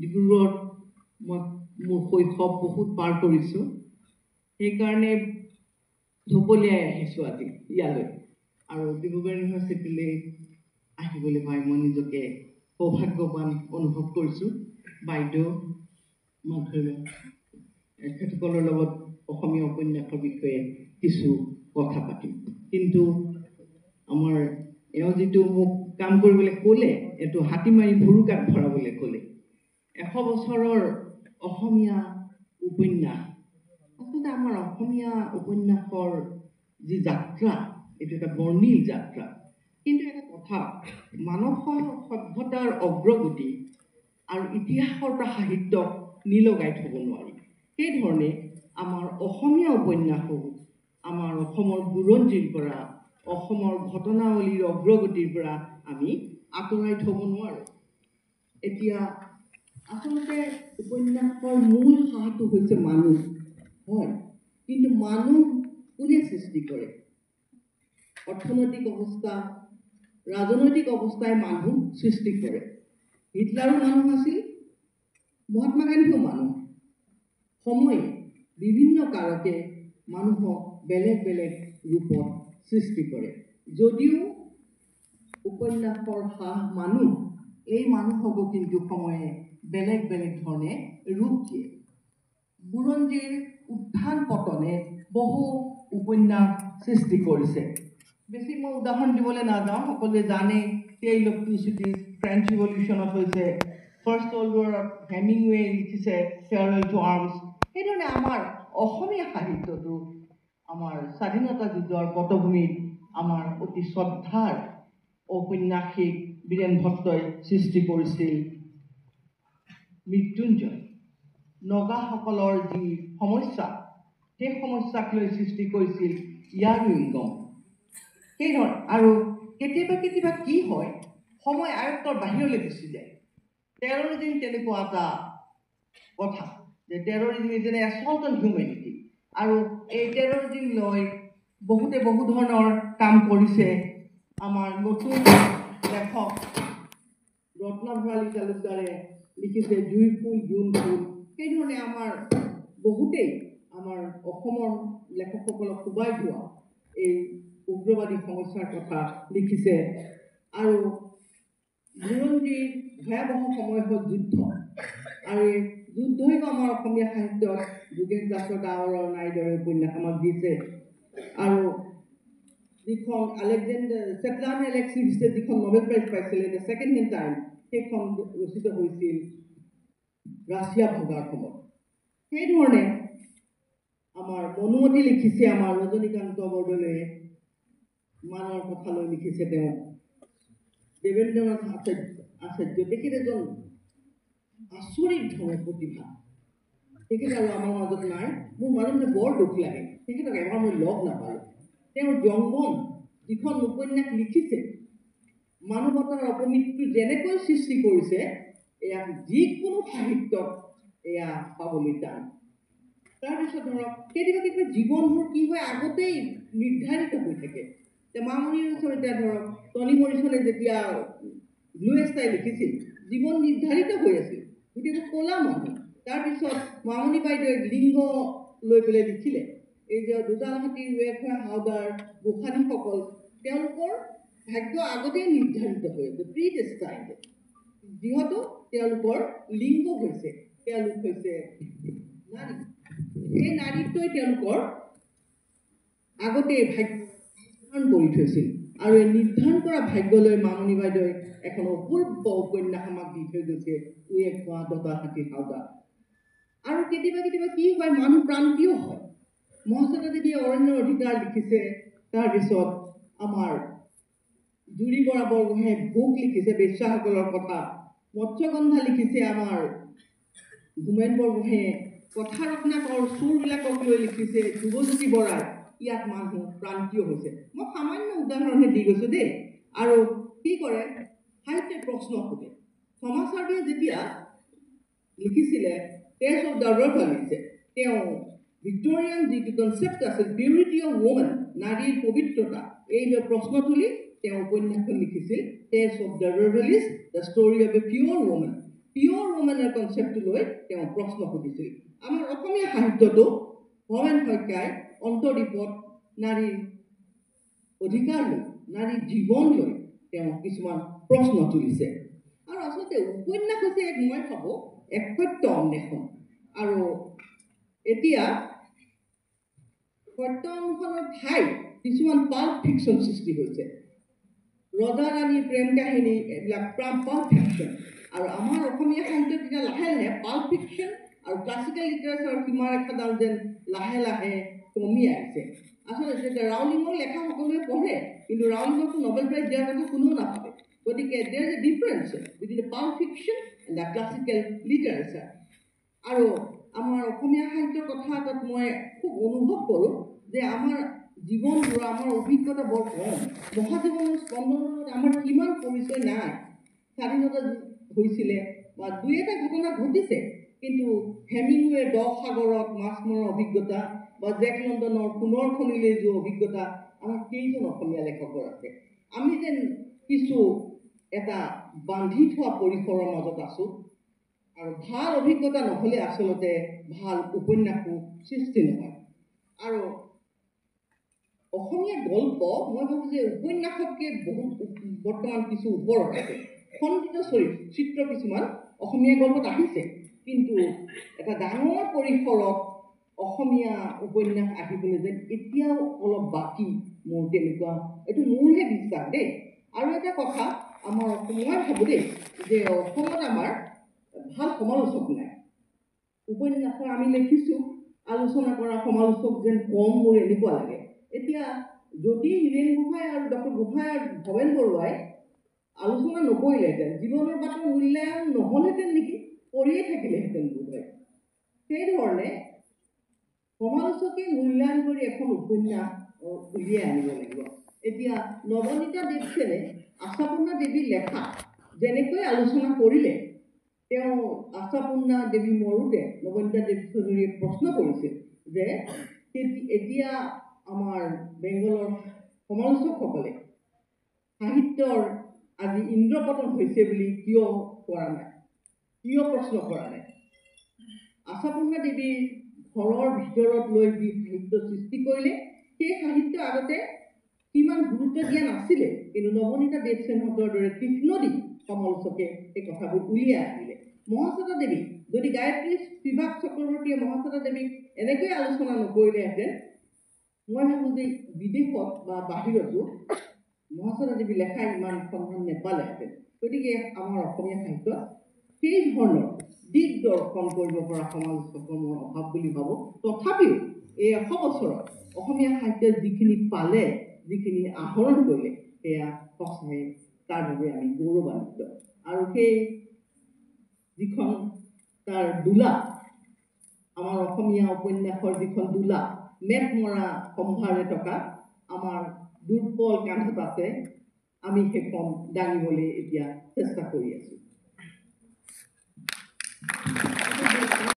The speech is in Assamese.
ডিব্ৰুগড়ত মই মোৰ শৈশৱ বহুত পাৰ কৰিছোঁ, সেইকাৰণে ঢপলিয়াই আহিছোঁ আজি ইয়ালৈ। আৰু ডিব্ৰুগড় ইউনিভাৰ্চিটিলৈ আহিবলৈ পাই মই নিজকে সৌভাগ্যৱান অনুভৱ কৰিছোঁ। বাইদেউ মাধুৰ্য এখেতসকলৰ লগত অসমীয়া উপন্যাসৰ বিষয়ে কিছু কথা পাতিম। কিন্তু আমাৰ এওঁ যিটো মোক কাম কৰিবলৈ ক'লে, এইটো হাতী মাৰি ভুৰুকাত ভৰাবলৈ ক'লে। 100 বছৰৰ অসমীয়া উপন্যাস, আচলতে আমাৰ অসমীয়া উপন্যাসৰ যি যাত্ৰা, এইটো এটা বৰ্ণিল যাত্ৰা। কিন্তু এটা কথা, মানৱ সভ্যতাৰ অগ্ৰগতি আৰু ইতিহাসৰ পৰা সাহিত্যক নিলগাই থ'ব নোৱাৰি। সেইধৰণে আমাৰ অসমীয়া উপন্যাসো আমাৰ অসমৰ বুৰঞ্জীৰ পৰা, অসমৰ ঘটনাৱলীৰ অগ্ৰগতিৰ পৰা আমি আঁতৰাই থ'ব নোৱাৰোঁ। এতিয়া আচলতে উপন্যাসৰ মূল সাহটো হৈছে মানুহ হয়, কিন্তু মানুহ কোনে সৃষ্টি কৰে? অৰ্থনৈতিক অৱস্থা, ৰাজনৈতিক অৱস্থাই মানুহ সৃষ্টি কৰে। হিটলাৰো মানুহ আছিল, মহাত্মা গান্ধীও মানুহ। সময়ে বিভিন্ন কাৰকে মানুহক বেলেগ বেলেগ ৰূপত সৃষ্টি কৰে। যদিও উপন্যাসৰ সাহ মানুহ, এই মানুহকো কিন্তু সময়ে বেলেগ বেলেগ ধৰণে ৰূপ দিয়ে। বুৰঞ্জীৰ উত্থান পতনে বহু উপন্যাস সৃষ্টি কৰিছে। বেছি মই উদাহৰণ দিবলৈ নাযাওঁ, সকলোৱে জানে tale of two cities French ৰিভলিউশ্যনত হৈছে, ফাৰ্ষ্ট ৱৰ্ল্ড ৱাৰত হেমিংৱে লিখিছে ফেয়াৰৱেল টু আৰ্মছ। সেইধৰণে আমাৰ অসমীয়া সাহিত্যটো আমাৰ স্বাধীনতা যুঁজৰ পটভূমিত আমাৰ অতি শ্ৰদ্ধাৰ ঔপন্যাসিক বীৰেণ ভট্টই সৃষ্টি কৰিছিল মৃত্যুঞ্জয়। নগাসকলৰ যি সমস্যা, সেই সমস্যাক লৈ সৃষ্টি কৰিছিল ইয়াৰুইংগম। সেইধৰণে আৰু কেতিয়াবা কেতিয়াবা কি হয়, সময় আয়ত্তৰ বাহিৰলৈ গুচি যায়। টেৰৰিজিম তেনেকুৱা এটা কথা যে terrorism is an assault on humanity. আৰু এই টেৰৰিজিম লৈ বহুতে বহু ধৰণৰ কাম কৰিছে। আমাৰ নতুন লেখক ৰত্না ভৰালী তালুকদাৰে লিখিছে জুই ফুল জোন ফুল। সেইধৰণে আমাৰ বহুতেই আমাৰ অসমৰ লেখকসকলক কোবাই যোৱা এই উগ্ৰবাদী সমস্যাৰ কথা লিখিছে। আৰু বুৰঞ্জীৰ ভয়াৱহ সময় হ'ল যুদ্ধ, আৰু এই যুদ্ধইও আমাৰ অসমীয়া সাহিত্যত যোগেশ দাসৰ ডাৱৰৰ নাইৰ দৰে উপন্যাস আমাক দিছে। আৰু যিখন আলেকজেণ্ডাৰ ছেটলান এলেক্সিভিছে যিখন নবেল প্ৰাইজ পাইছিলে the second hand time, সেইখন ৰচিত হৈছিল ৰাছিয়া ভগাৰ সময়ত। সেইধৰণে আমাৰ মনুমতী লিখিছে আমাৰ ৰজনীকান্ত বৰদলৈয়ে, মানৰ কথালৈ লিখিছে তেওঁ। দেৱেন্দ্ৰনাথ আচাৰ্য, তেখেত এজন আচৰিত ধৰণৰ প্ৰতিভা। তেখেত আৰু আমাৰ মাজত নাই। মোৰ মাজে মাজে বৰ দুখ লাগে, তেখেতক এবাৰ মই লগ নাপালোঁ। তেওঁ জংগম যিখন উপন্যাস লিখিছে, মানৱতাৰ অপমৃত্যু যেনেকৈ সৃষ্টি কৰিছে, এয়া যিকোনো সাহিত্যত এয়া পাবলৈ টান। তাৰপিছত ধৰক কেতিয়াবা কেতিয়াবা জীৱনবোৰ কি হয় আগতেই নিৰ্ধাৰিত হৈ থাকে। এতিয়া মামণি ৰয়ছম, এতিয়া ধৰক টনি মৰিছনে যেতিয়া ব্লু এষ্টাই লিখিছিল, জীৱন নিৰ্ধাৰিত হৈ আছিল, গতিকে ক'লা মানুহ। তাৰপিছত মামণি বাইদেৱে লিংগ লৈ পেলাই লিখিলে, এই যে দোতাল হাতীৰ ৱেখোৱা হাওদাৰ গোসানীসকল, তেওঁলোকৰ ভাগ্য আগতেই নিৰ্ধাৰিত হৈ আছে, প্ৰি ডেষ্টাইণ্ড। যিহেতু তেওঁলোকৰ লিংগ হৈছে, তেওঁলোক হৈছে নাৰী, সেই নাৰীত্বই তেওঁলোকৰ আগতেই ভাগ্য নিৰ্ধাৰণ কৰি থৈছিল। আৰু এই নিৰ্ধাৰণ কৰা ভাগ্যলৈ মামণি বাইদেৱে এখন অপূৰ্ব উপন্যাস আমাক দি থৈ গৈছে, উয়ে খোৱা দতা হাতীৰ হাওদা। আৰু কেতিয়াবা কেতিয়াবা কি হয়, মানুহ প্ৰান্তীয় হয়। মহাশ্বেতা দেৱীয়ে অৰণ্যৰ অধিকাৰ লিখিছে, তাৰপিছত আমাৰ জুৰি বৰা বৰগোহাঁয়ে ভোক লিখিছে, বেশ্যাসকলৰ কথা। মৎস্যগন্ধা লিখিছে আমাৰ হোমেন বৰগোহাঁয়ে। কথা ৰত্নাকৰ চোৰবিলাকক লৈ লিখিছে ধ্ৰুৱজ্যোতি বৰাই। ইয়াত মানুহ প্ৰান্তীয় হৈছে। মই সামান্য উদাহৰণহে দি গৈছোঁ দেই। আৰু কি কৰে, সাহিত্যই প্ৰশ্ন সোধে। থমাছ হাৰ্ডিয়ে যেতিয়া লিখিছিলে টেষ্ট অফ the ৰভালিছে, তেওঁ ভিক্টৰিয়ান যিটো কনচেপ্ট আছিল পিউৰিটি অফ ৱমেন, নাৰীৰ পবিত্ৰতা, এই লৈ প্ৰশ্ন তুলি তেওঁ উপন্যাসখন লিখিছিল tales of the Waverleys, the story of a pure woman. পিয়'ৰ ৰোমেনৰ কনচেপ্টটো লৈ তেওঁ প্ৰশ্ন সুধিছিল। আমাৰ অসমীয়া সাহিত্যতো ভৱেন শইকীয়াই অন্তৰীপত নাৰীৰ অধিকাৰ লৈ, নাৰীৰ জীৱন লৈ তেওঁ কিছুমান প্ৰশ্ন তুলিছে। আৰু আচলতে উপন্যাস হৈছে এক, মই ভাবোঁ, এক সত্য অন্বেষণ। আৰু এতিয়া সত্য অন্বেষণৰ ঠাইত কিছুমান পাল্প ফিকশ্যন সৃষ্টি হৈছে। ৰজা ৰাণীৰ প্ৰেম কাহিনী, এইবিলাক পাল্প ফিকশ্যন। আৰু আমাৰ অসমীয়া সাহিত্যত এতিয়া লাহে লাহে পাল্প ফিকশ্যন আৰু ক্লাছিকেল লিটাৰেচাৰৰ সীমাৰেখাডাল যেন লাহে লাহে কমি আহিছে। আচলতে তেতিয়া ৰাউলিঙৰ লেখা সকলোৱে পঢ়ে, কিন্তু ৰাউলিঙকতো নবেল প্ৰাইজ দিয়াৰ কথা কোনেও নাভাবে। গতিকে there is a difference between the pulp fiction and the classical literature. আৰু আমাৰ অসমীয়া সাহিত্যৰ কথা এটাত মই খুব অনুভৱ কৰোঁ যে আমাৰ জীৱনবোৰ, আমাৰ অভিজ্ঞতা বৰ কম। মহাজীৱনৰ স্পন্দনৰ লগত আমাৰ কিমান পৰিচয় নাই। স্বাধীনতা হৈছিলে বা দুই এটা ঘটনা ঘটিছে, কিন্তু হেমিংৱে দ সাগৰত মাছ মৰাৰ অভিজ্ঞতা বা জেক লণ্ডনৰ সোণৰ খনিলৈ যোৱা অভিজ্ঞতা আমাৰ কেইজন অসমীয়া লেখকৰ আছে? আমি যেন কিছু এটা বান্ধি থোৱা পৰিসৰৰ মাজত আছোঁ। আৰু ভাল অভিজ্ঞতা নহ'লে আচলতে ভাল উপন্যাসো সৃষ্টি নহয়। আৰু অসমীয়া গল্প মই ভাবোঁ যে উপন্যাসতকৈ বহুত বৰ্তমান কিছু ওপৰত আছে। খণ্ডিত চিত্ৰ কিছুমান অসমীয়া গল্পত আহিছে, কিন্তু এটা ডাঙৰ পৰিসৰত অসমীয়া উপন্যাস আহিবলৈ যেন এতিয়াও অলপ বাকী, মোৰ তেনেকুৱা, এইটো মোৰহে বিশ্বাস দেই। আৰু এটা কথা, আমাৰ মই ভাবোঁ দেই যে অসমত আমাৰ ভাল সমালোচক নাই। উপন্যাসৰ আমি লিখিছোঁ, আলোচনা কৰা সমালোচক যেন কম, মোৰ এনেকুৱা লাগে। এতিয়া যদি হীৰেণ গোহাঁই আৰু ডক্টৰ গোহাঁই আৰু ভৱেন বৰুৱাই আলোচনা নকৰিলেহেঁতেন, জীৱনৰ বাটৰ মূল্যায়ন নহ'লহেঁতেন নেকি, পৰিয়ে থাকিলেহেঁতেন বোধহয়। সেইধৰণে সমালোচকে মূল্যায়ন কৰি এখন উপন্যাস উলিয়াই আনিব লাগিব। এতিয়া নৱনীতা দেৱসেনে আশাপূৰ্ণা দেৱীৰ লেখা যেনেকৈ আলোচনা কৰিলে, তেওঁ আশাপূৰ্ণা দেৱী মৰোতে নৱনীতা দেৱ চৌধুৰীয়ে প্ৰশ্ন কৰিছিল যে এতিয়া আমাৰ বেংগলৰ সমালোচকসকলে সাহিত্যৰ আজি ইন্দ্ৰপতন হৈছে বুলি কিয় কৰা নাই, কিয় প্ৰশ্ন কৰা নাই? আশাপূৰ্ণা দেৱীৰ ঘৰৰ ভিতৰত লৈ যি সাহিত্য সৃষ্টি কৰিলে, সেই সাহিত্য আগতে সিমান গুৰুত্ব দিয়া নাছিলে, কিন্তু নৱনীতা দেৱসেনহঁতৰ দৰে তীক্ষ্ণদি সমালোচকে সেই কথাবোৰ উলিয়াই আনিলে। মহাশ্বেতা দেৱী, যদি গায়ত্ৰী স্পিভাক চক্ৰৱৰ্তীয়ে মহাশ্বেতা দেৱীক এনেকৈ আলোচনা নকৰিলেহেঁতেন, মই ভাবোঁ যে বিদেশত বা বাহিৰতো মহাশ্বেতা দেৱী লেখা ইমান সন্মান নেপালেহেঁতেন। গতিকে আমাৰ অসমীয়া সাহিত্যত সেই ধৰণৰ দিক দৰ্শন কৰিব পৰা সমালোচকৰ মই অভাৱ বুলি ভাবোঁ। তথাপিও এই 100 বছৰত অসমীয়া সাহিত্যত যিখিনি পালে, যিখিনি আহৰণ কৰিলে, সেয়া সঁচাই তাৰ বাবে আমি গৌৰৱান্বিত। আৰু সেই যিখন তাৰ দোলা, আমাৰ অসমীয়া উপন্যাসৰ যিখন দোলা, মেপ মৰা সম্ভাৰে থকা আমাৰ দুৰ্বল কান্ধত আছে, আমি সেইখন দাঙিবলৈ এতিয়া চেষ্টা কৰি আছোঁ।